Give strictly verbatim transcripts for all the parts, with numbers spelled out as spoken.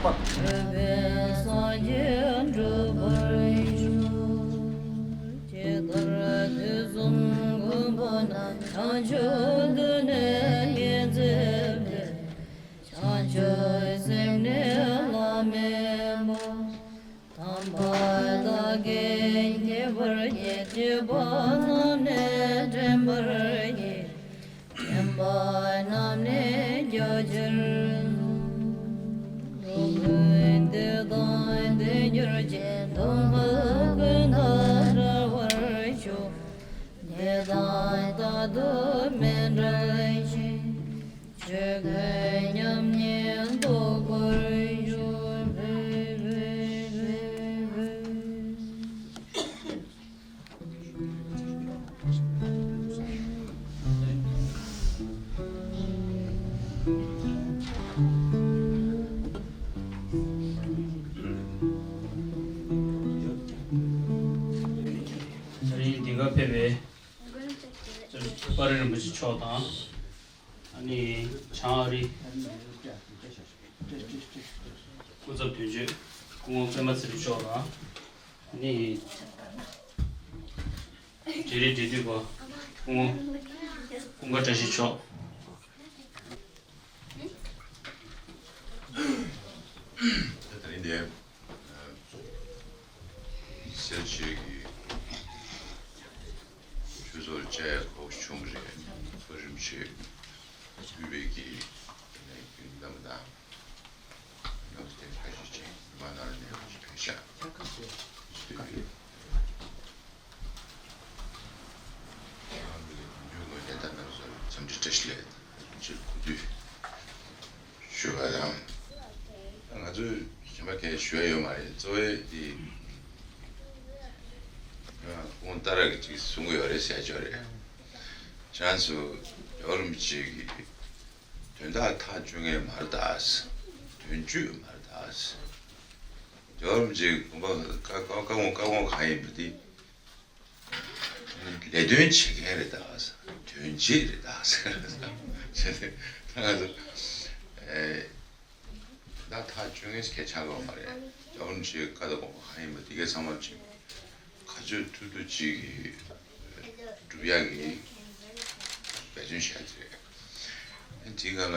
ཐོས་པས་སངས་རྒྱས་འགྲུབ་པར་ཤོག་ཇི་ལྟར་དུས་གསུམ་མགོན་པོ་རྣམས། བྱང་ཆུབ་ཏུ་ནི་མི་འཛིན་པའི། བྱང་ཆུབ་སེམས་ནི་བླ་མེད་པ། དམ་པ་བདག་གིས་བསྐྱེད་པར་བགྱི། བགྱིས་པ་རྣམས་ནི་དྲན་པར་བགྱི། དྲན་པ་རྣམས་ནི་བསྐྱབ་ཕྱིར་སློབ་དཔོན་དེ་དང་དེར་གྱུར་ཅིག་སྟོན་པ་ཀུན་ཏུ་བཀྲ་བར་ཤོག་དེ་དག་རྟག་ཏུ་མི་འབྲལ་ཞིང་། ཆོས་ཀུན་མཉམ་ཉིད་རྟོགས་པར་ཤོག་ད་རིང་འདི་གར་ཕེབས་པའི་པར་རིན་པོ་ཆེ་མཆོག་དང་། ཨ་ནི་བྱང་ཨ་རི་སྐུ་ཚབ་དོན་གཅོད་སྐུ་ངོ་པད་མ་ཚེ་རིང་མཆོག་དང་། ཨ་ནི་འབྲེལ་རིགས་འབྲེལ་མཐུད་པ་སྐུ་ངོ་ཀུན་དགའ་བཀྲ་ཤིས་མཆོག་ད་རིང་འདིར་སེར་བྱེས་ཀྱི་ཆོས་ཚོགས་བཅར་ཡག་གོ་སྐབས་བྱུང་བ་རེད། ཚོགས་རིམ་བྱས་དབུས་པའི་གི་རྒྱུན་བསྡམས་དང་། ནང་སྟེང་ཁ་ཤས་ཅིག་མི་མང་ནང་ནས་ཕེབས་ཤག་ང་ཚོའི་ལས་དང་རྣམ་གསར་འཚམས་འདྲི་བཀྲ་ཤིས་བདེ་ལེགས་ཅེས་གོ་སྒྲིག་ཞུ་བ་དང་། ང་ཚོས་གཞན་པ་གང་ཞུ་ཡ་ཡོད་མ་རེད། གཙོ་བོ་དེ་ཁོང་ཏཱ་ར་གིས་ཅིག་གསུང་གི་ཡོད་རེད་ཟེར་ཡ་ཅིག་ཡོད་རེད། ཁྱེད་རང་ཚོ་རྒྱལ་བ་རིན་པོ་ཆེ་གི་དོན་དག་ཐག་གཅོད་མཁན་མ་རེད་ད། དོན་གཅོད་མ་རེད་ད། རྒྱལ་བ་རིན་པོ་ཆེའི་དགོངས་པ་བཀའ་བཀའ་བཀའ་དགོངས་བཀའ་དགོངས་གང་ཡིན་པ་དེ་ལས་དོན་བྱེད་མཁན་རེད་ད། དོན་བྱེད་རེད་ད་ཟེར། ད་ང་ཚོ་ཨེ་ད་ཐག་གཅོད་མཁན་སྐད་ཆ་ལོག་མ་རེད། རྒྱལ་བ་རིན་པོ་ཆེའི་བཀའ་དང་དགོངས་པ་གང་ཡིན་པ་དེ་གའི་ཚང་མ་ཅིག་ག་ཚོད་ཐུབ་ཐུབ་ཅིག་གིས་སྒྲུབ་ཡག་གི་འབད་བརྩོན་བྱ་ཡག་དེ་རེད། དེའི་སྒང་ལ་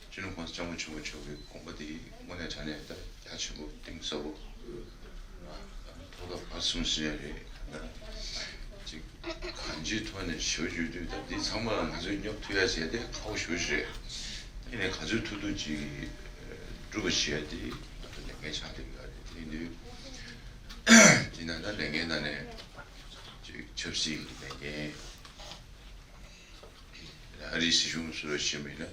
སྤྱི་ནོར་༸གོང་ས་༸སྐྱབས་མགོན་ཆེན་པོ་མཆོག་གི་དགོངས་པ་དེ་དངོས་གནས་དྲང་གནས་ད་རྒྱ་ཆེན་པོ་གཏིང་ཟབ་པོ། ཐོག་མཐའ་བར་གསུམ་ཟེར་ཡ་རེད། ཅིག་གང་ཅིའི་ཐོག་ནས་ཞེ་པོ་བརྗོད་དུས་ད་འདི་ཚང་མ་ལ་ང་ཚོས་སྙོབ་ཐུབ་ཡ་བྱས་ཏེ་ཁག་པོ་ཞེ་པོ་ཞིག་རེད། ཡིན་ནའི་ག་ཚོད་ཐུབ་ཐུབ་ཅིག་སྒྲུབ་པ་བྱེད་ཡ་དེ་ང་ཚོ་ལས་འགན་ཆགས་བསྡད་ཡོད་རེད། དེ་ཡིན་དུས་དེ་ན་ད་ལས་འགན་ནང་ནས་ཅིག་ཆབ་སྲིད་ཀྱི་ལས་འགན། ཨ་རིའི་སྲིད་གཞུང་སུ་རུ་ཕྱིན་པ་ཡིན་ན།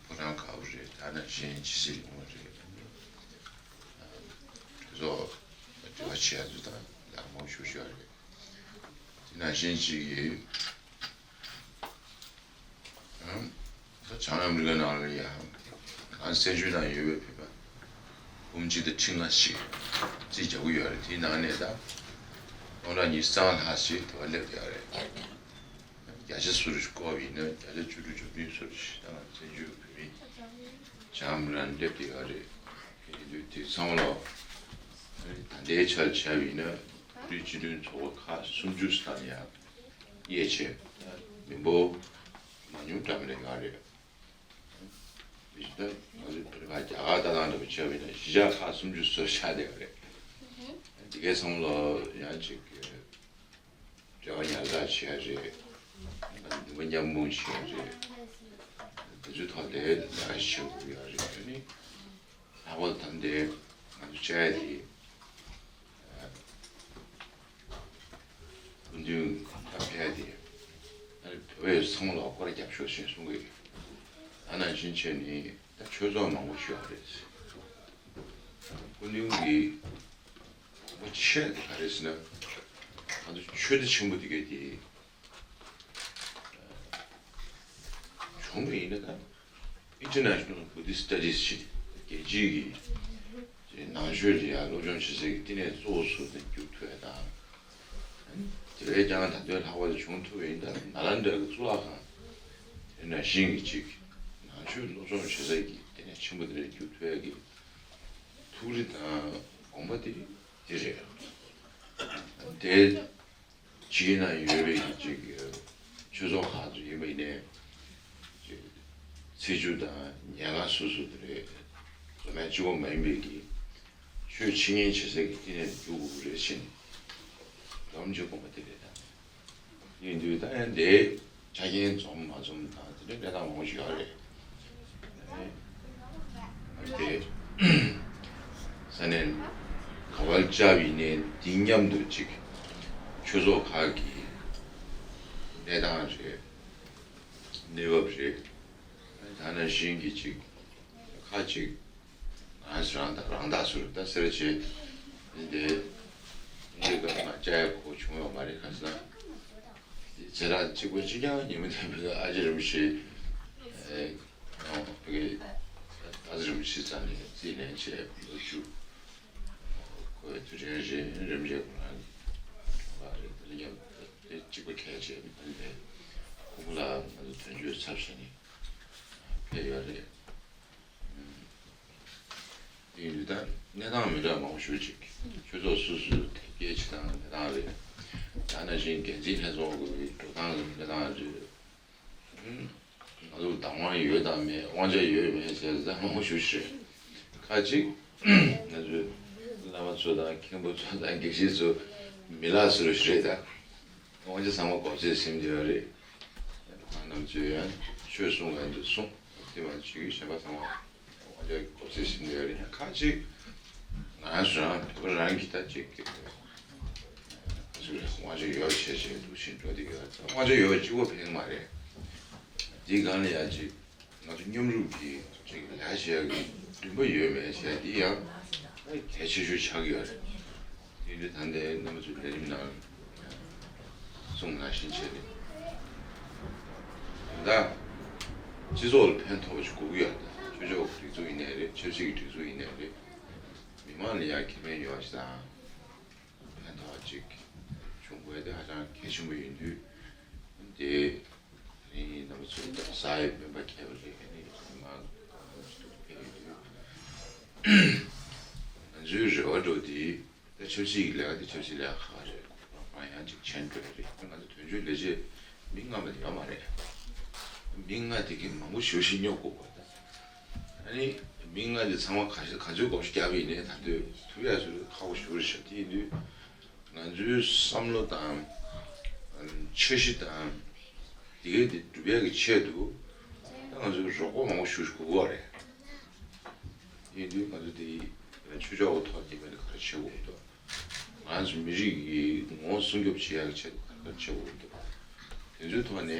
ཕོ་བྲང་དཀར་པོ་རེད། ད་ནང་བཞིན་ཕྱི་སྲིད་ལྷན་ཁང་རེད། གྲོས་ཚོགས་འབྲེལ་བ་བྱེད་ཡ་ཚོ་དང་ལས་ཀ་མང་པོ་ཞེ་པོ་ཞིག་ཡོད་རེད། དེ་ནང་བཞིན་ཅིག་གིས་ད་བྱང་ཨ་མི་རི་ཀ་ནང་ལ་ཡང་ང་བཙན་བྱོལ་ནང་ཡོད་པའི་བོད་པ་འབུམ་གཅིག་དང་ཁྲི་ལྔ་ཞིག་རྩིས་རྒྱག་གི་ཡོད་རེད། དེའི་ནང་ནས་ད་སྟོང་ཕྲག་ཉི་ཤུ་རྩ་ལྔ་ལྷག་ཞིག་དེ་བ་སླེབས་ཡོད་རེད། བརྒྱ་ཆ་སུ་རུ་བསྐོར་བ་ཡིན་ན་བརྒྱ་ཆ་བཅུ་དྲུག་བཅུ་བདུན་སུ་རུ་ཞིག་ད་ང་བཙན་བྱོལ་བོད་མི་བྱང་མི་རང་སླེབས་བསྡད་ཡོད་རེད། དེ་ཡིན་དུས་དེ་ཚང་མ་ལ་ད་ལྟའི་ཆར་བྱས་པ་ཡིན་ན་བོད་རིགས་སྤྱི་མཐུན་ཚོགས་པ་ཁག་སུམ་ཅུ་ཙམ་ཡང་དབྱེ་བྱས་མི་འབོར་མང་ཉུང་འདྲ་མི་འདྲ་ཡོད་རེད། དེ་བཞིན་ད་ང་ཚོའི་བོད་པ་རྒྱ་གར་ལྟ་སྟངས་འདྲ་པོ་བྱས་པ་ཡིན་ན་གཞིས་ཆགས་ཁག་སུམ་ཅུ་སུ་རུ་ཆགས་བསྡད་ཡོད་རེད། དེ་གའི་ཚང་མ་ལ་ཡང་ཅིག་འབྲེལ་བ་ཉར་ཚགས་བྱེད་ཡ་རེད། ནུས་པ་མཉམ་སྤུངས་བྱེད་ཡ་རེད། དེ་ཚོའི་ཐོག་ལ་ལས་ཀ་བྱེད་དགོས་ཡ་རེད། ཨ་ནི་ལྷག་པར་དུ་ད་ལྟའི་ང་ཚོ་བཅར་ཡ་དེ་སྐུ་མདུན་ད་ཕེབས་ཡ་དེ་ཨ་ནི་བོད་པ་ཚང་མ་ལ་སྐོར་ར་རྒྱབ་ཤོག་ཅེས་གསུང་གི་ཡོད། ད་ནང་བཞིན་བྱས་ནས་ད་ཆོས་ཚོགས་མང་པོ་ཞིག་ཡོད་རེད། སྐུ་མདུན་གྱི་དགོངས་པ་ཆེ་དེ་ག་རེ་ཟེར་ན། ང་ཚོ་ཆོས་སྡེ་ཆེན་པོ་དེ་གའི་དེ་བྱུང་བ་ཡིན་ན་ད་International Buddhist Studies ཞེས་རྒྱལ་སྤྱིའི་གི་ནང་ཆོས་ལ་ཡང་སློབ་སྦྱོང་བྱེད་སའི་གི་བསྟི་གནས་གཙོ་བོ་ཚོ་དེ་འགྱུར་ཐུབ་ཡ་དང་། དེ་བས་ཀྱང་ད་ལྟའི་ལྷག་པར་དུ་བྱུང་ཐུབ་པ་ཡིན་ད་ནཱ་ལནྡཱ་གི་གཙུག་ལག་ཁང་དེ་ནང་བཞིན་གྱི་ཅིག་ནང་ཆོས་སློབ་སྦྱོང་བྱེད་སའི་གི་ དེ་ནས་ཆེན་པོ་དེ་འདྲ་རྒྱུག་ཐུབ་ཡག་གི་ཐུགས་རེ་དང་དགོངས་པ་དེ་དེ་རེད། དེ་ཕྱི་ནང་ཡོད་པའི་གི་ཅིག་ཆོས་ཚོགས་ཁག་ཏུ་ཡིན་པ་ཡིན་ནའི་ཚེས་བཅུ་དང་ཉེར་ལྔ་སོ་སོ་དེ་རེད། འཛོམས་ཡག་གཅིག་པོ་མ་ཡིན་པའི་གི་ཆོས་འཆད་ཉན་བྱེད་སའི་གི་བསྟི་གནས་དུ་འགྲོ་དགོས་ཀྱི་རེད་ཟེར་ནས་སྒྲོམ་གྱི་དགོངས་པ་དེ་རེད་ད། ཡིན་དུས་ད་ཡང་དེའི་ཆ་རྐྱེན་འཛོམས་མ་འཛོམས་དང་དེ་འདྲའི་གནས་སྟངས་མང་པོ་ཞིག་ཡོད་རེད། ཨ་ནི་དེ་ས་གནས་ག་པར་བཅར་བ་ཡིན་ནའི་འདི་མཉམ་དུ་ཅིག་ཆོས་ཚོགས་ཁག་གི་གནས་སྟངས་རེད། གནས་བབ་རེད། ད་ནང་བཞིན་གྱི་ཅིག་ཁ་ཅིག་ང་རང་ཚོ་རང་ད་རང་བདག་ཚོར་ད་སེར་བྱེད་འདི་འདི་ག་ང་བཅར་ཡག་གོ་བྱུང་ཡོད་མ་རེད། ག་ཟེར་ན་ཚེ་རབས་གཅིག་པ་གཅིག་རྐྱང་ཉིན་མོ་དེ་བོད་ཨ་ཅེ་རིན་པོ་ཆེ་ཨེ་ཡང་བོད་ཨ་ཅེ་རིན་པོ་ཆེ་རྩ་ནས་རྩིས་ལེན་བྱས་ལོ་བཅུ་འཁོར་བའི་དུས་དྲན་རེད། རིན་པོ་ཆེ་ཁོ་རང་གི་གྲོངས་པ་རེད། དེ་ནས་ཡང་དེ་གཅིག་པ་གལ་ཆེ་མི་འདུག་ཁོང་ལ་ང་ཚོ་དོན་གཅོད་ཚབ་བྱས་ནས་ཕེབས་ཡོད་རེད། དེ་ཡིན་དུས་ད་གནས་སྟངས་མི་འདྲ་མང་པོ་ཞེ་ཅིག་ཆོས་ཚོགས་སོ་སོའི་དེབ་སྐྱེལ་བྱེད་སྟངས་གནས་སྟངས་རེད། ད་ནང་བཞིན་འགན་འཛིན་ལྷན་ཚོགས་ཀྱི་འགྲོ་སྟངས་ཀྱི་གནས་སྟངས་རེད། ང་ཚོ་བདག་དབང་ཡོད་དམ་མེད། དབང་ཆ་ཡོད་མེད་ཟེར་ད་མང་པོ་ཞེ་ཅིག་རེད། ཁ་ཅིག་ང་ཚོའི་བླ་མ་ཚོ་དང་མཁན་པོ་ཚོ་དང་དགེ་བཤེས་ཚོ་མི་ལག་ཟུར་ཞིག་རེད་ད། དབང་ཆ་ཚང་མ་སྒོ་རྩིས་ཟིན་བསྡད་ཡོད་རེད། ཁོང་རྣམ་ཚོས་ཡང་ཆོས་གསུང་ག་འདི་གསུང་། དེ་མ་ཅིག་གཞན་པ་ཚང་མ་དབང་ཆ་སྒོ་རྩིས་ཟིན་བསྡད་ཡོད་རེད། ཡང་ཁ་ཅིག་ང་རང་ཚོ་རང་བོད་པ་རང་གིས་ད་ཅིག་དབང་ཆ་ཡོད་བྱས་བྱས་འདུག་བཞིན་འགྲོ་བསྡད་ཡོད། དབང་ཆ་ཡོད་གཅིག་པོ་ཕན་གྱི་མ་རེད། འདི་སྒང་ལ་ཡང་ཅིག་ང་ཚོ་མཉམ་རུབ་ཀྱིས་ཅིག་ལས་བྱེད་ཀྱི་འདུན་པ་ཡོད་མེད་བྱས་འདི་ཡང་གལ་ཆེ་ཤོས་ཆགས་ཀྱི་ཡོད་རེད། དེ་འདྲ་ད་ལྟའི་རྣམ་པ་ཚོའི་ལས་རིམ་ནང་གསུངས་ནང་བཞིན་བྱས་ནས་ད་སྤྱི་ཚོགས་ལ་ཕན་ཐོགས་པ་ཞིག་དགོས་ཀྱི་ཡོད་རེད། ཆོས་ཕྱོགས་ཀྱི་སྒྲིག་འཛུགས་ཡིན་ནའི་རེད། ཆབ་སྲིད་ཀྱི་སྒྲིག་འཛུགས་ཡིན་ནའི་རེད། མི་མང་ལ་ཡང་ཁེ་ཕན་ཡོད་པ་ཞིག་དང་། ཕན་ཐོགས་ཅིག་བྱུང་དགོས་དེ་ཧ་ཅང་གལ་ཆེན་པོ་ཡིན་དུས། དེ་རིང་རྣམ་པ་ཚོས་ད་ས་ཡི་སྨན་པ་མཁས་པ་རེད། ཨ་ནི་མི་མང་གང་མང་ཞིག་ཕེབས་ཡོད་དུས། ང་ཚོའི་རེ་བ་འདྲ་བོ་དེ་ད་ཆབ་སྲིད་ཀྱི་ལས་ཀ་དེ་ཆབ་སྲིད་ལས་ཀ་ཁག་རེད། རང་ཡང་ཅིག་བྱེད་འགྲོ་ཡ་རེད། ང་ཚོ་དོན་གཅོད་ལས་བྱེད་མི་ལྔ་མ་གཏོགས་ཡོད་མ་རེད། མི་ལྔ་དེ་གིས་མང་པོ་ཞེ་པོ་ཞིག་སྙོབ་དགོས་པ་ད། ཨ་ནི་མི་ལྔ་དེ་ཚང་མ་ག་ག་ཚོད་སྒོར་བརྒྱབ་ཡིན་ནའི་ད་དུང་ཐུབ་ཡ་ཚོད་ཁག་པོ་ཞེ་པོ་རེད་ཤག་དེ་ཡིན་དུས་ང་ཚོའི་བསམ་བློ་དང་འཆར་གཞི་དང་དེ་གའི་དེ་སྒྲུབ་ཡ་གི་ཆེད་དུ་ད་ང་ཚོའི་རོགས་པ་མང་པོ་ཞེ་པོ་ཞིག་དགོས་པ་རེད། ཡིན་དུས་ང་ཚོ་དེ་ཆོས་ཕྱོགས་ཀྱི་ཐོག་ནས་མེད་ན་ག་རེ་བྱེད་དགོས་འདུག་ང་ཚོ་མི་རིགས་ཀྱི་ངོ་བོ་སྲུང་སྐྱོབ་བྱེད་ཡག་གི་ཆེད་དུ་ག་རེ་བྱེད་དགོས་འདུག་དེ་ཚོའི་ཐོག་ནས་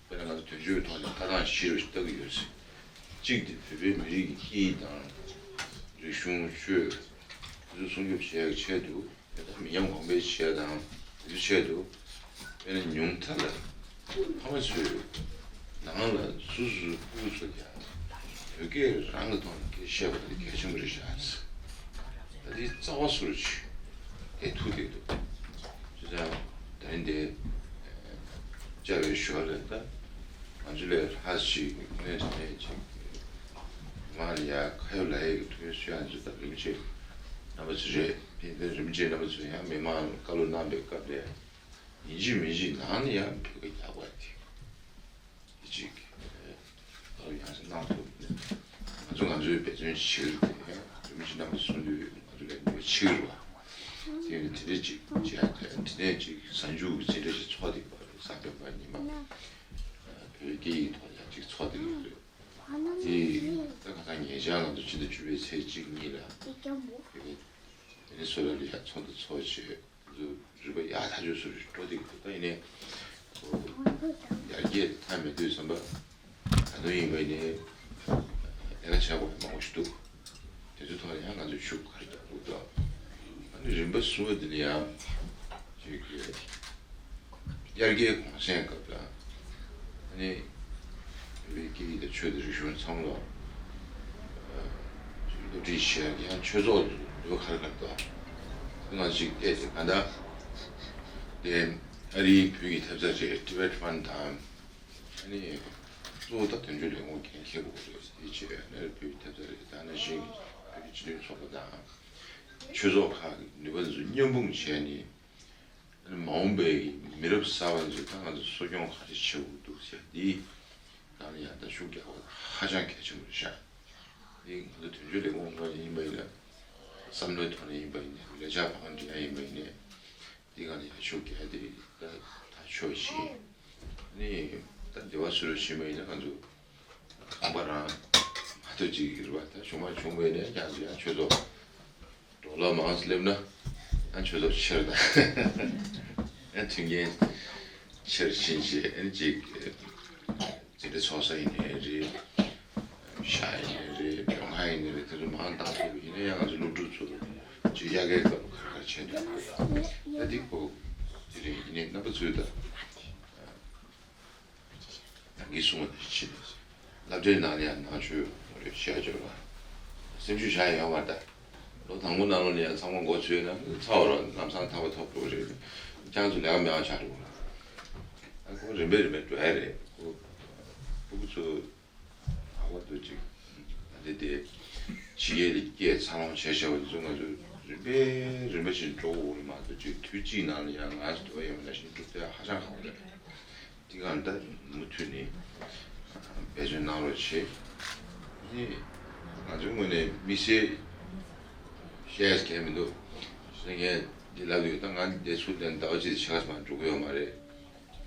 དཔེར་ན་ང་ཚོ་དོན་གཅོད་ཐོག་ནས་ལྟ་སྟངས་བཞི་རུ་ཞིག་ལྟ་གི་ཡོད་ཟེར། གཅིག་དེ་བོད་པའི་མི་རིགས་ཀྱི་སྐད་ཡིག་དང་རིག་གཞུང་ཆོས་དེ་ཚོ་སྲུང་སྐྱོབ་བྱེད་ཡག་གི་ཆེད་དུ། དེ་དག་མི་ཉམས་གོང་འཕེལ་བྱེད་ཡ་དང་དེ་ཚོའི་ཆེད་དུ། དཔེར་ན་ཉུང་མཐའ་ལ་ཕ་མ་ཚོས་ནང་ལ་སོ་སོའི་སྤུ་གུ་ཚོ་ཀྱང་བོད་སྐད་རང་གི་ཐོག་ནས་སྐད་བཤད་པ་དེ་གལ་ཆེན་པོ་རེད་ཤག་ད་དེ་རྩ་བ་སུ་རུ་ཆུད་དེ་ཐུག་བསྡད་འདུག་བྱས་ཙང་ད་རིང་དེ་བཅར་བའི་ཞོར་ལ་ད་ང་ཚོ་ལས་ལྷག་ཅིག་དངོས་གནས་དྲང་གནས་ཅིག་མི་མང་ལ་ཡ་ཁ་ཡོད་ལག་ཡོད་ཀྱི་ཐུགས་སུ་ཡང་ཚོད་ད་རིམ་བྱེད་རྣམ་པ་ཚོ་རེད། ཕན་ཚུན་རིམ་བྱེད་རྣམ་པ་ཚོས་ཡང་མི་མང་ལ་བཀའ་སློབ་གནང་པའི་སྐབས་ལ་ཡིན་གཅིག་མིན་གཅིག་ནང་ནས་ཡང་བོད་སྐད་རྒྱག་པ་དེ་གཅིག་བཀའ་སློབ་ཡང་སེ་གནང་ཐུབ་ནས་ང་ཚོ་ང་ཚོའི་འབད་བརྩོན་བྱེད་ཀྱི་རེད། དེ་ཡང་རིམ་བྱེད་རྣམ་པ་ཚོ་གསུང་དུས་ང་ཚོ་ལས་འགུལ་བྱེད་ཀྱི་རེད་བ། དེ་ཡང་དེ་འདྲས་ཅིག་བྱས་ཏེ་དེ་ནས་ཅིག་གཟའ་མཇུག་གི་འཛིན་གྲྭ་ཅིག་ཚོགས་བསྡད་པ་རེད། གཟའ་སྤེན་པ་ཉི་མ་བོད་སྐད་ཡིག་ཐོག་ཡང་ཅིག་ཚོགས་བསྡད་ཀྱི་རེད། དེ་ད་ཁ་སང་ཉེ་ཆར་ང་ཚོ་ཕྱི་ཟླ་བཅུ་པའི་ཚེས་གཅིག་གཉིས་ལ་ཝེ་ནེ་སུ་ཝེ་ལ་ལ་ཡ་ཚོགས་འདུ་ཚོགས་བྱས། ང་ཚོ་རིམ་པ་ཡག་ཐག་ཆོད་སུ་རེ་འགྲོ་བསྡད་ཀྱི་འདུག་ད་ཡིན་ནའི་ཡར་རྒྱས་མཐའ་མེད་དུས་ཙམ་པ་ད་དུང་ཡིན་པ་ཡིན་ནའི་ལས་ཀ་བྱ་དགོས་པ་མང་པོ་ཞིག་འདུག་དེ་ཚོའི་ཐོག་ལ་ཡང་ང་ཚོས་ཤུགས་ག་རེ་རྒྱག་དགོས་འདུག་ཨ་ནི་རིམ་པ་གསུམ་པ་འདི་ནི་ཡང་ཅིག་དབྱར་ཁའི་གུང་སེང་སྐབས་ལ་ཨ་ནི་བོད་པའི་སྐད་ཡིག་དང་ཆོས་དང་རིག་གཞུང་ཚང་མ་ལ་ཅིག་བསླུ་བྲིད་བྱེད་ཡག་ཡང་ཆོས་ཚོགས་འདུག་ག་རེ་ག་རེ་འདུག་ང་ཅིག་བལྟས་ཏེ་གང་ལྟར་དེ་ཨ་རིའི་བོད་ཀྱི་ཐེབས་རྩ་རེད། Tibet Fund དང་ཨ་ནི། གཙོ་བོ་ད་དོན་གཅོད་ལས་ཁུངས་འགན་འཁྱེར་དགོས་རེད། དེ་བྱས་ནས་བོད་ཐབས་ཟད་རེད། ད་ནང་བཞིན་བོད་སྤྱི་མཐུན་ཚོགས་པ་དང་ཆོས་ཚོགས་ཁག་གི་ནུས་པ་འདི་ཚོ་མཉམ་སྤུངས་བྱས་ནས། མ་འོངས་པའི་མི་རབས་གསར་པ་ཚོས་ད་ང་ཚོ་གསོ་སྐྱོང་ག་རེ་བྱེད་དགོས་འདུག་ཟེར་འདི་ནང་ལ་ཡང་ད་ཤུགས་རྒྱག་པ་ཧ་ཅང་གལ་ཆེན་པོ་རེད་ཤག་འདི་ང་ཚོ་དོན་གཅོད་ལས་ཁུངས་ཁག་ཡིན་པ་ཡིན་ན། བསམ་བློའི་ཐོག་ནས་ཡིན་པ་ཡིན་ན། ལས་འཆར་བང་སྒྲིག་ཡ་ཡིན་པ་ཡིན་ན། འདི་སྒང་ལ་ཡང་ཤུགས་རྒྱག་དེ་ད་ད་ཆོག་བཞིན། ནི་ད་འདི་བ་སུ་རུ་ཕྱིན་པ་ཡིན་ན་ང་ཚོ་ཁང་པ་རང་མ་གཏོགས་ཅིག་ཡོད་རེད་པ། ད་བྱུང་མ་བྱུང་བ་ཡིན་ན་ཀྱང་ཡང་ཆོས་ཚོགས་འགྲོ་ལ་མང་སླེབས་ན་ཡང་ཆོས་ཚོགས་ཆེར་དང་ཡང་མཐུན་རྐྱེན་ཆེར་ཕྱིན་བྱས་ཨ་ནི་ཅིག་འཛིན་གྲྭ་ཚོགས་ས་ཡིན་ནའི་རེད། ཤག་ཡིན་ནའི་རེད། མགྲོན་ཁང་ཡིན་ནའི་རེད། དེ་ཚོ་མང་བཏང་ཐུབ་པ་ཡིན་ན་ཡང་ང་ཚོ་སློབ་ཕྲུག་ཚོ་ཅིག་དབྱར་ཁའི་སྐབས་ལ་ག་རེ་ག་རེ་བྱས་འདུག་ད་འདི་གོ་དེ་རིང་ཡིན་ནའི་རྣམ་པ་ཚོས་ད་ནང་གི་གསུང་བ་ནས་ཕྱིན། སློབ་གྲྭའི་ནང་ལ་ཡང་ནང་ཆོས་རེད་ཤག་ཅོ་ལ་སེམས་ཤུགས་བཞག་ཡོད་མ་རེད། ད་ལོ་དང་པོ་ནང་ལོགས་ནས་ཡང་ཚང་མ་མགོ་ཚོས་ན་ཚ་བ་རོ་ལམ་སང་ཐག་པ་ཐོབ་འགྲོ་རེད། ཁྱེད་ཚོ་ལས་ཀ་མེད་པ་ཆགས་འགྲོ་གི་རེད། ཨ་ཁོ་རིམ་པས་རིམ་པས་འགྲོ་ཡ་རེད། ཁོ་ཕྲུ་གུ་ཚོ་ཨ་བ་དུ་ཅིག་ཨ་དེ་དེ་ཕྱི་རྒྱལ་ལ་སྐྱེས་འཚར་ལོངས་བྱས་བྱས་པ་དེ་ཚོ་ང་ཚོ་རིམ་པས་རིམ་པས་བཞིན་འགྲོ་དགོས་རེད་མ་གཏོགས་ཅིག་དུས་གཅིག་ནང་ལ་ཡང་ང་ཚོ་འདོད་པ་ཡིན་པ་ནང་བཞིན་འགྲུབ་ཐུབ་ཡ་ཧ་ཅང་ཁག་པོ་རེད། དེ་གང་ལྟར་མུ་མཐུད་ནས་འབད་བརྩོན་གནང་རོགས་བྱེད། ནི་ང་ཚོའི་ངོས་ནས་དམིགས་བསལ་བཤད་ཡས་གང་ཡང་མི་འདུག་ཟེར་ངས་འདི་ལབ་ཡོད། ད་ང་འདི་ཚུར་ལན་ཟླ་བ་གཅིག་ཆགས་མ་འགྲོ་གི་ཡོད་མ་རེད།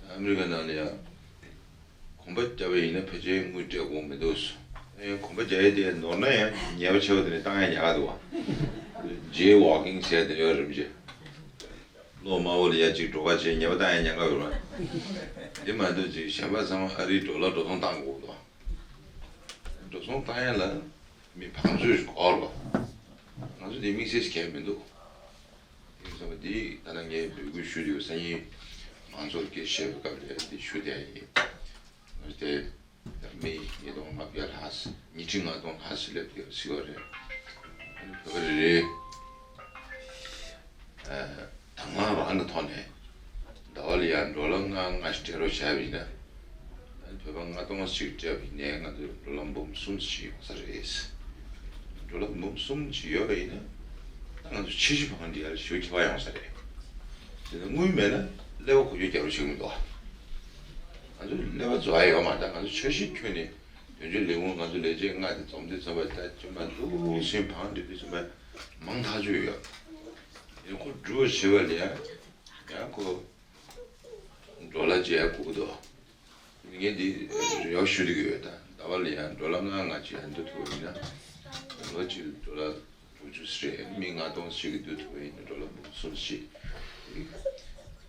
ཨ་མི་རི་ཀ་ནང་ལ་ཡང་གོམ་པ་བརྒྱབ་པ་ཡིན་ན་ཕལ་ཆེར་དངུལ་སྤྲད་དགོས་མི་འདུག་ཨེ་གོམ་པ་བརྒྱབ་ཡས་དེ་ནོར་ན་ཡང་ཉེས་པ་ཆེ་བ་དེ་ནས་བཏང་ཡ་ཉག་ག་འདུག་བ། ཇེ་ཝོག་ཀིང་ཟེར་དེ་ཡོད་རིམ་བྱས། གློག་དམར་པོ་ལ་ཡ་གཅིག་འགྲོ་ཁ་བྱས་ཉེས་པ་བཏང་ཡ་ཉག་ག་ཡོད་རེད། དེ་མ་གཏོགས་ཅིག་གཞན་པ་ཚང་མ་ཨ་རིའི་ཌོ་ལར་འགྲོ་སོང་བཏང་དགོས་འདུག་འགྲོ་སོང་བཏང་ཡ་ལ་མི་བང་མཛོད་ཞིག་དགོས་རེད་པ། ང་ཚོ་དེ་དམིགས་བསལ་ཞིག་གང་ཡང་མི་འདུག་དེ་ཚོ་འདི་ད་ལྟ་ངས་འབོད་སྐུལ་ཞུ་དུས་སང་ཉིན་མང་ཚོགས་ཀྱིས་བཤད་པའི་སྐབས་ལ་འདི་ཞུ་བསྡད་ཡིན། ང་ཚོ་དེ་མི་ཉིས་སྟོང་ལྔ་བརྒྱ་ལྷག་ཙམ་ཉིས་ཁྲི་ལྔ་སྟོང་ལྷག་ཙམ་སླེབས་ཡོད་ཟེར་བ་རེད། ཨ་ནི་བོད་པ་རེ་རེ་ཨ་དང་བླངས་རང་གི་ཐོག་ནས་ཟླ་བ་ལ་ཡང་ཌོ་ལར་ལྔ་ལྔ་ཞིག་སྤྲད་རོགས་བྱས་པ་ཡིན་ན། ཨ་ནི་བོད་པ་ལྔ་སྟོང་ཞིག་སྤྲད་པ་ཡིན་ནའི་ང་ཚོ་ཌོ་ལར་འབུམ་གསུམ་ཞིག་ཡོང་ས་རེད། ཌོ་ལར་འབུམ་གསུམ་ཞིག་ཡོད་པ་ཡིན་ན་ད་ང་ཚོ་ཕྱི་ཕྱི་བང་སྒྲིག་ཡ་ལ་ཞེ་པོ་ཁྱད་པར་ཡོང་ས་རེད། དེ་ནས་དངུལ་མེད་ན་ཀླད་པ་འགུལ་སྐྱོད་རྒྱག་རོགས་བྱེད་ཀྱི་མི་འདུག་ང་ཚོ་ཀླད་པ་རྫོགས་ཡ་ཡོད་མ་རེད། ད་ང་ཚོ་འཆར་གཞི་ཁྱོན་ནས་དོན་གཅོད་ལས་ཁུངས་ང་ཚོ་ལས་བྱེད་ལྔ་དེ་འཛོམས་དུས་ཙམ་པ་ད་ཁྱོད་མ་འདུག་སེ་བང་སྒྲིག་དུས་ཙམ་པ་མང་ཐག་ཆོད་ཡོད། ཡང་ཁོ་འགྲུབ་པ་བྱེད་པ་ལ་ཡང་ཡང་ཁོ་ཌོ་ལར་བརྗེ་ཡ་དགོས་ཀྱི་འདུག་ངས་འདི་རེ་བ་ཞུ་བསྡད་ཀྱི་ཡོད། ད་ཟླ་བ་ལ་ཡང་ཌོ་ལར་ལྔ་ལྔ་ཅིག་ཡང་བསྡུ་ཐུབ་པ་ཡིན་ན་ལོ་གཅིག་ལ་ཌོ་ལར་དྲུག་ཅུ་རེད། མི་ལྔ་སྟོང་ཞིག་གིས་བསྡུ་ཐུབ་པ་ཡིན་ན་ཌོ་ལར་འབུམ་གསུམ་ཞིག་ང་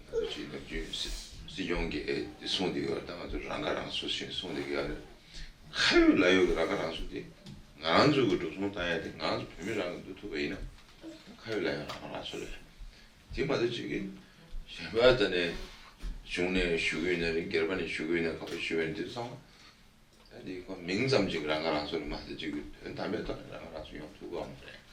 ཚོ་ཅིག་ནམ་རྒྱུན་སྲིད་སྲིད་སྐྱོང་གིས་འདི་གསུངས་བསྡད་ཡོད། ད་ང་ཚོ་རང་ཁ་རང་གསོ་ཞེས་གསུངས་བསྡད་ཀྱི་ཡོད་རེད། ཁ་ཡོད་ལག་ཡོད་ཀྱི་རང་ཁ་རང་གསོ་དེ་ང་རང་ཚོ་གི་འགྲོ་སོང་བཏང་ཡ་དེ་ང་ཚོ་བོད་མི་རང་གིས་བསྡུ་ཐུབ་པ་ཡིན་ན་ཁ་ཡོད་ལག་ཡོད་རང་ཁ་རང་གསོ་རེད། དེ་མ་གཏོགས་ཅིག་གིས་གཞན་པ་ད་ནས་གཞུང་ནས་ཞུ་གི་ཡོད་ན་རེད། སྒེར་པ་ནས་ཞུ་གི་ཡོད་ན་ག་པར་ཞུ་ཡོད་ན་དེ་ཚང་མ་ད་འདི་ཁོ་མིང་ཙམ་ཅིག་རང་ཁ་རང་གསོ་རེད་མ་གཏོགས་ཅིག་གི་དོན་དམ་པའི་ཐོག་ནས་རང་ཁ་རང་གསོ་ཡོང་ཐུབ་ཀྱི་ཡོད་མ་རེད།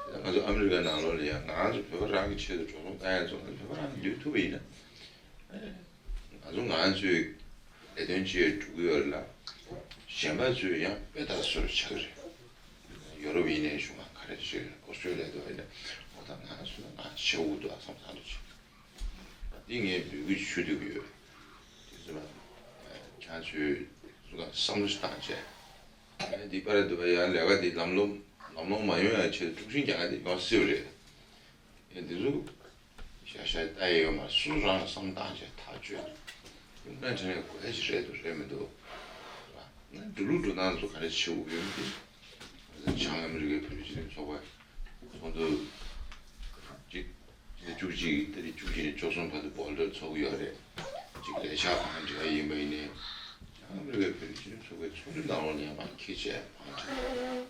ད་ང་ཚོ་ཨ་མི་རི་ཀའི་ནང་ལོགས་ལ་ཡང་ང་རང་ཚོ་བོད་པ་རང་གི་ཆེད་དུ་འགྲོ་སོང་བཏང་ཡ་ཚོ་ང་ཚོ་བོད་པ་རང་གིས་ལུས་ཐུབ་པ་ཡིན་ན། ང་ཚོ་ང་ཚོའི་ལས་དོན་བྱེད་འགྲོ་གི་ཡོད་རེད་ལ། གཞན་པ་ཚོས་ཡང་དཔེ་ལྟ་བཟོ་འདྲ་ཆགས་ཀྱི་རེད། ཡོ་རོབ་ཡིན་ནའི་གཞུང་ང་ག་རེ་བྱེད་ཀྱི་རེད། ཨོ་སི་ཀྲོ་ལི་ཡ་དུ་བ་ཡིན་ན་ཨོ་ད་ང་ཚོ་ང་བྱེད་དགོས་འདུག་ཨ་བསམ་བསམ་འདྲ་བྱེད། འདི་ངས་འབོད་སྐུལ་ཞུ་འདོད་ཀྱི་ཡོད། དེ་ཚོ་ལ་ཁྱེད་ཚོས་བསམ་བློ་ཞིག་བཏང་བྱས། ཨ་ནི་འདི་པར་དུ་བ་ཡང་ལས་ཀ་འདི་ལམ་ལྷོང་ལམ་ལྷོང་མ་ཡོང་ཡ་ཆེད་དུ་དཀྲུག་ཤིང་རྒྱག་ཡ་འདི་ཡོང་སྲིད་པ་རེད། ཨེ་འདི་ཚོ་ཤ་ཤ་ལྟ་ཡི་ཡོད་མ་རེད། སུ་རང་ལ་བསམ་བཏང་བྱས་ཐག་གཅོད་ཡོང་ན་དྲན་ནས་དགོས་ཡ་ཞིག་རེད་འདུག་རེད་མི་འདུག་ང་འགྲོ་ལུགས་འགྲོ་སྟངས་ཚོ་ག་རེ་བྱེད་དགོས་ཡོད་མི་འདུག་བྱང་ཨ་མི་རི་ཀའི་བོད་རིགས་སྤྱི་མཐུན་ཚོགས་པ་ཚོགས་འདུ་གཅིག་བཅུ་གཅིག་ད་རེས་བཅུ་གཅིག་ནས་བཅུ་གསུམ་བར་དུ་བོལ་ཌར་ཚོགས་ཀྱི་ཡོད་རེད། གཅིག་ལས་འཆར་གང་འབྲེལ་ཡིན་པ་ཡིན་ནའི་བྱང་ཨ་མི་རི་ཀའི་བོད་རིགས་སྤྱི་མཐུན་ཚོགས་པའི་ཚོགས་འདུ་ནང་ལོགས་ནས་མར་འཁྱེར་བྱས་མར་དྲན།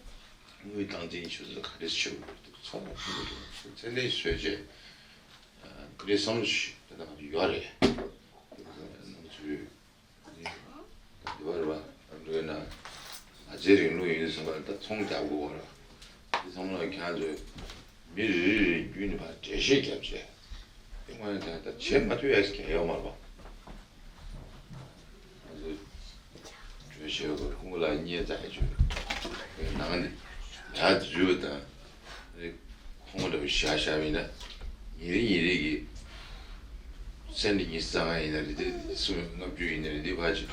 དངུལ་བཏང་འཛིན་ཆུ་ཚོད་ག་རེ་བྱེད་དགོས་འདུག་ཚང་མ་ཁོང་གི་ཚད་ལྡན་བཟོས་རྗེས་ཁོ་རེ་བསམ་བློ་ཞིག་ད་ལྟ་ང་ཚོ་ཡོད་རེད། ང་ཚོའི་འདི་བ་རེད་བ་ཨ་མི་རི་ཀའི་ནང་ང་ཚོའི་རིང་ལུགས་ཡིན་ཟེར་བ་ད་ཚོང་རྒྱག་དགོས་བ་རེད། འདི་ཚང་མ་ཁྱེད་ཚོས་མི་རེ་རེ་རེ་བརྒྱུད་ནས་ཕར་འགྲེལ་བཤད་བརྒྱབ་བྱས་དེ་ང་ཡང་ད་ད་བྱེད་མ་ཐུབ་ཡ་ཞིག་གང་ཡོད་མ་རེད་བ། ང་ཚོ་ ཙང་ཡ་ཆུ་ནང་ནས་ཡར་འཛུལ་བ་དང་། ཁོང་འདྲ་བོ་བཞག་བཞག་པ་ཡིན་ན། ཉིན་རེ་ཉིན་རེ་གི་སེན་ཊི་ཉི་ཤུ་རྩ་ལྔ་ཡིན་ན་རེད། དེ་སུམ་ལྔ་བཅུ་ཡིན་ན་རེད། དེ་ཕར་ཅིག་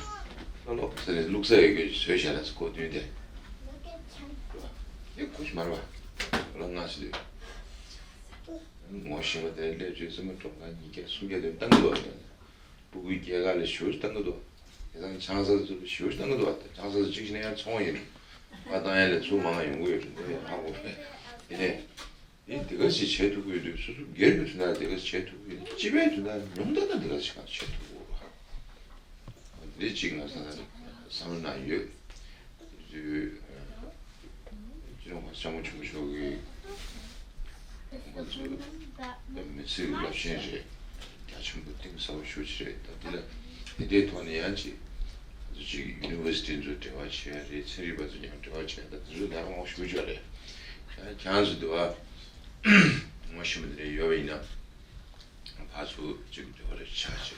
ལོག་ལོག་ཟེར་ནས་བླུགས་ས་ཡོད་གི་བཟོས་བཞག་ན་ཁོ་བདུན་དེ། དེ་ཁོ་ཞིག་མ་རེད་པ། ལོ་ལྔ་ཟེར་དུས། ངོ་ཤེས་པ་དེ་སླེབས་བྱས་སེམས་པ་སྒྲོམ་ཁ་ཉིས་བརྒྱ་སུམ་བརྒྱ་དེ་བཏང་གི་འདུག་བ། སྤུ་གུའི་སྐྱེས་སྐར་ལ་ཞེ་པོ་ཅིག་བཏང་གི་འདུག་དེང་སང་ཆང་ས་ཚོ་ལ་ཞེ་པོ་ཅིག་བཏང་གི་འདུག་ཆང་ས་ཚོ་གཅིག་བྱས་ན་ཡང་ཚོང་ཡིན། ཕར་བཏང་ཡ་ལས་ཚུར་མང་ཡོང་གི་ཡོད་རེད། འདི་ཡང་ཧ་གོ་བས། དེ་ནས་འདི་འདི་ག་ཞིག་བྱེད་ཐུབ་ཀྱི་ཡོད་དུས། སོ་སོ་སྒེར་གྱི་དོན་དག་འདི་ག་ཞིག་བྱེད་ཐུབ་ཀྱི་ཡོད། སྤྱི་པའི་དོན་དག་ཉུང་མཐའ་ན་འདི་ག་ཞིག་གང་བྱེད་ཐུབ་དགོས་རེད། འདི་གཅིག་ང་བསམ་བསམ་བློ་ནང་ཡོད། དེ་དུས། སྤྱི་ནོར་གོང་ས་སྐྱབས་མགོན་ཆེན་པོ་མཆོག་གིས་ང་ཚོ་མི་ཚེའི་རླབས་ཆེན་རེད། རྒྱ་ཆེན་པོ་གཏིང་ཟབ་པོ་ཞེ་པོ་ཅིག་རེད། ད་འདི་ལ་དེ་འདྲའི་ཐོག་ནས་ཡང་ཅིག་ང་ཚོ་ཅིག་ཡུ་ནི་ཝར་སི་ཊི་ཚོ་འབྲེལ་བ་བྱས་རེད། ཚན་རིག་པ་ཚོ་མཉམ་འབྲེལ་བ་བྱས། ད་དེ་ཚོ་ལས་ཀ་མང་པོ་ཞེ་པོ་ཅིག་རེད། ཡང་ཁྱེད་རང་ཚོ་འདི་བ་ངོ་ཤེས་པ་འདི་འདྲ་ཡོད་པ་ཡིན་ན། ཕར་ཚུར་ཅིག་འབྲེལ་བ་རེ་ཆགས་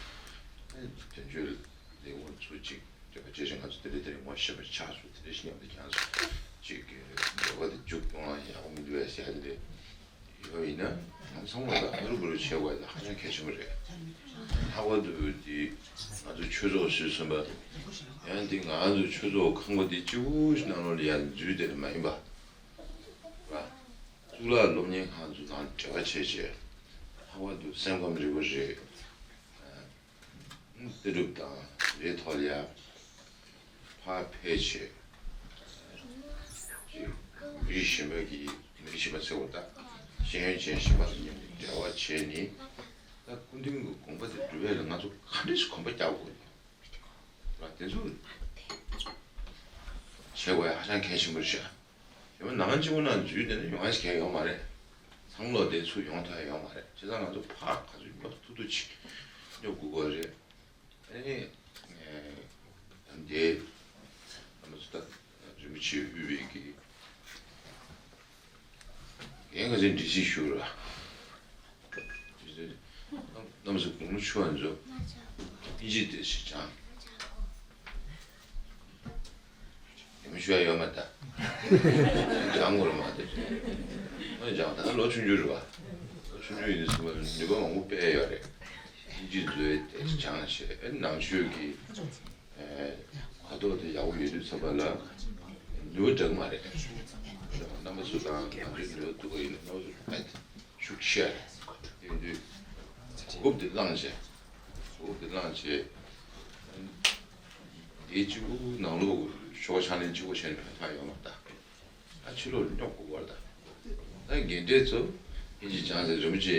བྱས། དོན་གཅོད་ལས་ཁུངས་ཚོ་ཅིག་འབྲེལ་བ་བྱས་བྱས། ང་ཚོ་དེ་འདྲ་དེ་འདྲ་ངོ་ཤེས་པ་ཆགས་སོང་། དེ་འདྲ་ཞིག་མཉམ་དུ་ཀྱང་ཅིག་འབྲེལ་བ་དེ་མཇུག་གཏོང་ན་ཡག་པོ་མི་འདུག་པས་ཟེར་ཡ་དེ་འདྲ་ཡོད་པ་ཡིན་ན། ང་ཚང་མ་ལ་ཧ་རུ་བུ་རུ་བྱེད་དགོས་ཡ་དེ་ཧ་ཅང་གལ་ཆེན་པོ་རེད། ལྷག་པར་དུ་དེ་ང་ཚོ་ཆོས་ཚོགས་ཟེར་གསུངས་པ། ཡང་དེ་ང་ཚོ་ཆོས་ཚོགས་ཁང་པ་དེ་གཅིག་པུ་ཞིག་ནང་ལོགས་ལ་ཡར་འཛུལ་བསྡད་ནི་མ་ཡིན་པ། གཙུག་ལག་སློབ་གཉེར་ཁང་ཚོ་དང་འབྲེལ་བ་བྱས་བྱས། ལྷག་པར་དུ་སེམས་ཁམས་རིག་པ་རེད། ལྟ་གྲུབ་དང་རེས་ཐོག་ལ་ཡ་ཕར་ཕེབས་བྱས། ཅིག་མི་རིགས་གཞན་པ་གི་མི་རིགས་གཞན་པ་ཚོའི་བར་དང་། ཤེས་ཡོན་ཅན་གཞན་པ་དང་མཉམ་དུ་འབྲེལ་བ་བྱས་ནས། ད་སྐུ་མདུན་གྱི་དགོངས་པ་དེ་སྒྲུབ་ཡ་ལ་ང་ཚོ་ག་འདྲ་ཞིག་གོམ་པ་རྒྱག་དགོས་རེད། ལ་དེ་ཚོ་བྱེད་དགོས་ཡ་ཧ་ཅང་གལ་ཆེན་པོ་རེད་ཤག་གཞན་པ་ནང་གཅིག་པོ་ནང་འཛུལ་བསྡད་ན་ཡོང་ཡ་ཞིག་གང་ཡང་ཡོད་མ་རེད། ཚང་མ་ལོག་དེ་ཚུར་ཡོང་ཐུབ་ཡ་ཡོད་མ་རེད། བྱས་ཙང་ང་ཚོ་ཕར་ག་ཚོད་སྙོབ་ཐུབ་ཐུབ་ཅིག་སྙོབ་དགོས་ཀྱི་རེད། ཨ་ནི། ཨེ། ད་འདི་ང་ཚོ་ད་རིན་པོ་ཆེ་དབུས་པའི་གི་འགན་ཁ་ཚན་འདྲི་གཅིག་ཞུ་ར། རྣམ་རྣམ་ཚོ་དགུང་ལོ་ཆུང་བ་ཚོ་ཨིན་ཇི་དེ་ཞིག་སྦྱང་། ཡང་ཞུ་ཡ་ཡོད་མ་ད། སྦྱང་དགོས་རེད་མ་དེ། ཨ་སྦྱང་ད་ལོ་ཆུང་ཆུང་རེད་པ། ལོ་ཆུང་ཆུང་ཡིན་དུས་ཙམ་པ་ནུས་པ་མང་པོ་སྤེལ་ཡ་ཡོད་རེད། ཨིན་ཇི་བཟོས་དེ་སྦྱང་བྱས། ཨེ་ནང་ཆོས་ཀྱི་ཨེ་ཁ་དོག་དེ་ཡག་པོ་ཡོད་དུས་ཙམ་པ་ལ་ནུས་པ་འདྲ་གི་མ་རེད། རྣམ་པ་ཚོ་དང་ང་ཚོའི་ནུས་པ་འདུག་ག་ཡིན་ན་རྣམ་པ་ཚོ་ཨེ་ཤུགས་ཆེ་རེད། དེ་དུས་གོ་སྐབས་དེ་བླངས་བྱས། གོ་སྐབས་དེ་བླངས་བྱས། དེ་གཅིག་པུ་ནང་ལོགས་ཤོག་ཆང་ལེན་གཅིག་པུ་བྱས་ནས་ཕན་ཐོགས་ཡོད་མ་རེད་ད། ཨ་ཕྱི་ལོགས་སྙོབ་དགོས་པ་རེད་ད། ད་རྒན་གྲས་ཚོ་ཨིན་ཇི་སྦྱང་ཟེར། རིན་པོ་ཆེ་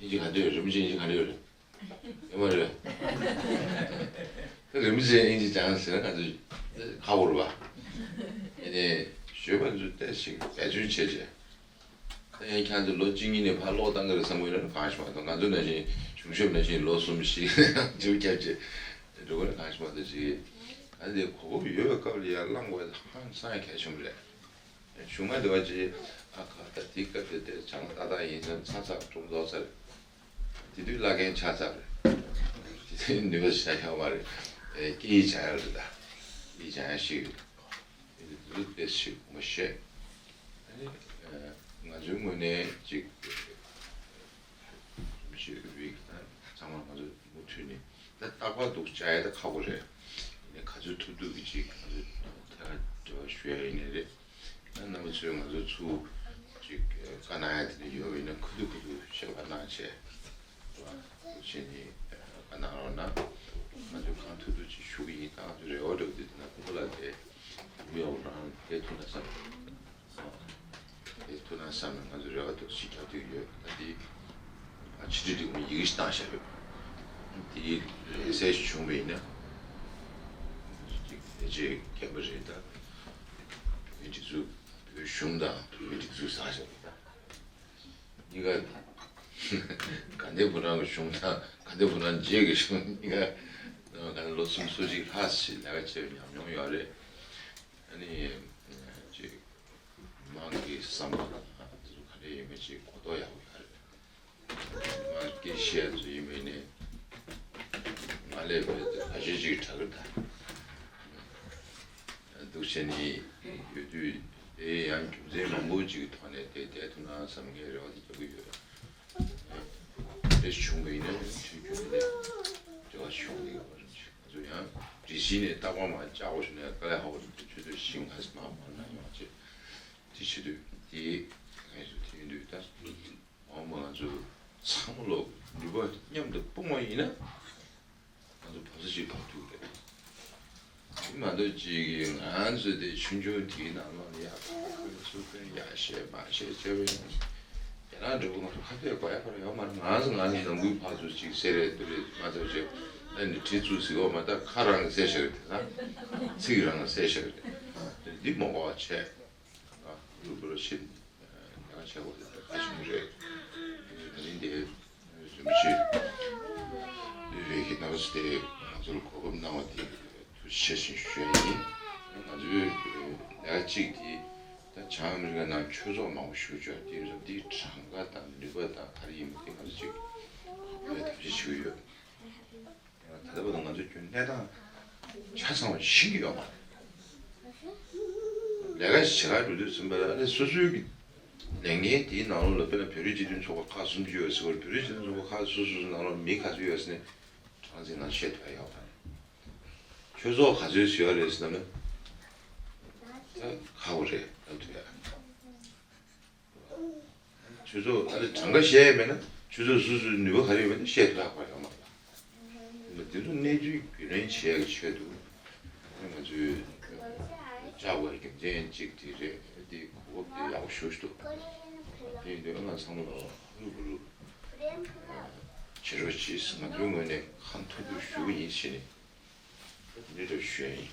ཨིན་ཇི་ག་འདྲ་ཡོད། རིན་པོ་ཆེ་ཨིན་ཇི་ག་འདྲ་ཡོད་རེད། ཡོད་མ་རེད། ད་རིན་པོ་ཆེ་ཨིན་ཇི་སྦྱང་ཟེར་ན་ང་ཚོ་ཧ་གོ་རེད་པ། ཨ་ནི་ཞོལ་པ་ཚོ་ཏོག་ཙམ་འབད་བརྩོན་བྱས་བྱས། ད་ཡང་ཁྱེད་ཚོ་ལོ་གཅིག་གཉིས་ནས་ཕར་ལོག་བཏང་གི་རེད་བསམ་གི་ཡོད་ན་གང་ཞིག་མ་གཏོགས། ང་ཚོ་ནང་བཞིན་གཞུང་ཞབས་ནང་བཞིན་ལོ་གསུམ་བཞི་ཅིག་བརྒྱབ་བྱས་འགྲོ་གི་ན་གང་ཞིག་མ་གཏོགས་ཅིག་ཨ་ནི་གོ་སྐབས་ཡོད་པའི་སྐབས་ལ་ཡར་བླང་དགོས་ཡ་ཧང་སང་ཡ་གལ་ཆེན་པོ་རེད། གཞུག་མ་དེ་བ་ཅིག་ཨ་ཁ་ད་དེའི་སྐབས་དེ་དེ་བྱང་ཏག་ཏག་ཡིན་ཙང་ཚ་ཚ་གྲུང་རྫོགས་ཚར། དེ་དུས་བླ་རྒན་ཆགས་ཚར་རེད། དེ་དུས་ནུས་པ་ཞིག་ཡོད་མ་རེད། ཨེ་སྐད་ཡིག་སྦྱང་ཡ་རེད། ད་སྐད་ཡིག་སྦྱང་ཡ་ཞིག་རེད། དེ་དུས་དེ་ཞིག་ངོ་ཤེས། ཨ་ནི་ང་ཚོའི་ངོས་ནས་ཅིག་མི་ཤེས་རིག་ཚང་མ་ང་ཚོ་མུ་མཐུད་ནས་ད་རྟག་པར་འདུག་བཅར་ཡ་ད་ཁག་པོ་རེད། ཡིན་ནའི་ག་ཚོད་ཐུབ་ཐུབ་ཀྱིས་ཅིག་ང་ཚོ་ཐད་ཀར་འབྲེལ་བ་ཞུ་ཡ་ཡིན་ནའི་རེད། ད་རྣམ་པ་ཚོས་ང་ཚོ་ཚུར་ཅིག་བཀའ་གནང་ཡ་དེ་འདྲ་ཡོད་པ་ཡིན་ན་ཁུ་ཐུག་ཁུ་ཐུག་བཤད་པ་གནང་བྱས། བྱས་ནས་བཀའ་གནང་རོགས་གནང་། ང་ཚོས་གང་ཐུབ་ཐུབ་ཅིག་ཞུ་གི་ཡིན། ད་ང་ཚོའི་རེ་བ་འདྲ་བོ་དེ་དེ་ན་ཁོ་ལ་དེ་མི་ཡོང་རང་དེ་ཐུབ་ན་བསམ། དེ་ཐུབ་ན་བསམ་ནས་ང་ཚོ་རེ་བ་འདུག་ཅིག་རྒྱབ་བསྡད་ཡོད། ད་དེ་ཕྱི་དྲིལ་སྒྲིག་ཡིག་ཆ་བཏང་བཞག་ཡོད། དེ་ལས་གསལ་ཞིག་བྱུང་བ་ཡིན་ན་ཅིག་ཕལ་ཆེར་རྒན་པ་རེད། ད་བོད་མིའི་སྒྲིག་འཛུགས་བོད་གཞུང་དང་བོད་མིའི་སྒྲིག་འཛུགས་ཟེར་བཞག་ཡོད། ད་གཉིས་ཀ་དགའ་ལྡན་ཕོ་བྲང་གི་གཞུང་དང་དགའ་ལྡན་ཕོ་བྲང་རྗེས་ཀྱི་གཞུང་གཉིས་ཀ་ད་ལོ་གསུམ་སོ་གཅིག་ལྷག་ཅིག་ལས་ཀ་བྱས་ཉམས་མྱོང་ཡོད་རེད། ཨ་ནི་ཅིག་མི་མང་གི་བསམ་པ་དང་དེ་ཚོ་ག་འདྲ་ཡིན་མིན་ཅིག་གོ་རྟོགས་ཡག་པོ་ཡོད་རེད། མི་མང་སྐད་བཤད་ཚོ་ཡིན་མིན་ནི་ང་ལས་བལ་དུ་ཁ་ཤས་ཅིག་གྲག་གི་ད། བྱས་ནས་ཡོད་དུས་དེ་ཡང་རྒྱུ་མཚན་མང་པོ་ཅིག་གི་ཐོག་ནས་དེ་བསྡད་ཐུབ་ན་བསམ་མཁན་རེ་བ་དེ་རྒྱག་གི་ཡོད། དེ་བྱུང་བ་ཡིན་ན་དུས་རྒྱུན་དེ་འབྲེལ་བ་བྱུང་གི་ཡོད་པ་རེད། ང་ཚོ་ཡང་རེ་ཞིག་ནས་རྟག་པར་མར་བཅར་དགོས་བྱུང་ནས་དཀའ་ལས་ཁག་པོ་ཞིག་འདུག་ཆུ་ཚོད་བཞི་ལྔ་ཙམ་མར་མར་གནང་ཡོང་བ་བྱས། དེ་བྱེད་དུས་དེ་ང་ཚོ་དེ་ཡིན་དུས་ད་འོ་མ་ང་ཚོ་ཚང་མ་ལོ་ནུས་པ་མཉམ་དུ་སྤུངས་པ་ཡིན་ན། ང་ཚོ་བབས་ས་ཅིག་བབས་ཐུབ་རེད། དེ་མ་གཏོགས་ཅིག་གིས་ང་ཚོ་དེ་ཆུང་ཆུང་དེའི་ནང་ལོགས་ལ་ཡར་ཕར་ཕར་ཚུར་ཕར་ཡར་བཤད་མར་བཤད་བྱས་པ་ཡིན་ན། རྒྱ་ནག་འདྲ་པོ་ང་ཚོ་ཁ་གཏད་དགོས་ཡ་ཁོ་རང་ཡོད་མ་རེད། ང་ཚོ་ང་ཚོ་ནང་ཁུལ་ཕར་ཚུར་ཅིག་ཟེར་རེད་འདུག་རེད་མ་ཚོར་བྱས། ཨ་ནི་གྲི་བཙུགས་ཟིག་འོ་མ་ད་ཁ་རང་གིས་བསད་བཞག་རེད། དེ་ཚང་ཚིག་རང་གིས་བསད་བཞག་རེད། འདི་མ་དགོས་པ་བྱས། ཨ་གློ་བུར་ཕྱིན། ཡང་བྱས་པ་དེ་ལྟར་ཁ་བྱུང་རེད། ད་རིང་དེ་རིན་པོ་ཆེ་བོད་ཀྱི་ནགས་ཚལ་དེ་ང་ཚོར་གོ་སྐབས་གནང་བ་དེ་ཐུགས་རྗེ་ཆེ་ཞུ་ཡ་ཡིན། ང་ཚོའི་ལས་ཀ་གཅིག་དེ་ད་བྱང་ཨ་མི་རི་ཀ་ནང་ཆོས་ཚོགས་མང་པོ་ཞུགས་བྱུང་དེ་ཡིན་ཙང་དེའི་གྲངས་ཀ་དང་ནུས་པ་དང་ག་རེ་ཡིན་པ་དེ་ང་ཚོ་གཅིག་ལས་ཐབས་ཤེས་བྱེད་ཀྱི་ཡོད། ད་ལྟ་བར་དུ་ང་ཚོ་ཁྱོན་གནས་སྟངས་ཆ་ཚང་བ་ཤེས་ཀྱི་ཡོད་མ་རེད། ལས་ཀ་ཞིག་བྱེད་གར་འགྲོ་དུས་ཙམ་པ་ལ་ཨ་ནི་སོ་སོའི་གི་ལས་འགན་དེའི་ནང་ལོགས་ལ་དཔེར་ན་བོད་རིགས་སྤྱི་མཐུན་ཚོགས་པ་ཁག་སུམ་ཅུ་ཡོད་ཟེར་བ་རེད། བོད་རིགས་སྤྱི་མཐུན་ཚོགས་པ་ཁག་སོ་སོ་སོ་སོའི་ནང་ལོགས་མི་ག་ཚོད་ཡོད་ཟེར་ནས་གྲངས་ཚིག་ནང་བཤད་ཐུབ་ཡ་ཡོད་མ་རེད། ཆོས་ཚོགས་ག་ཚོད་ཟེར་ཡ་རེད་ཟེར་ན་ད་ཁག་པོ་རེད་ལབ་ཐུབ་ཡ། ཆུ་ཚོད་ཨ་ནི་གྲངས་ཀ་བཤད་ཡས་མེད་ན་ཆུ་ཚོད་སོ་སོའི་ནུས་པ་ག་རེ་ཡོད་མེད་ན་བཤད་ཐུབ་ཡག་པ་ཡོད་མ་རེད། འདི་ཚོ་གནས་ཚུལ་རྒྱུས་ལོན་བྱེད་ཡག་གི་ཆེད་དུ་ང་ཚོས་བཅར་བའི་རྒྱུ་མཚན་གཅིག་དེ་རེད། དེ་གོ་སྐབས་དེ་ཡག་པོ་ཞེ་པོ་ཞིག་འདུག་དེ་ཡིན་དུས་ང་ཚང་མ་ལ་གློ་བུར་བྱེད་རོགས་གྱིས་ང་ཚོའི་ངོས་ནས་ཁ་འཐོར་འདུག་ཞུ་གི་ཡིན་ཞེས་ནས། འདི་འདྲ་ཞུ་ཡ་ཡིན།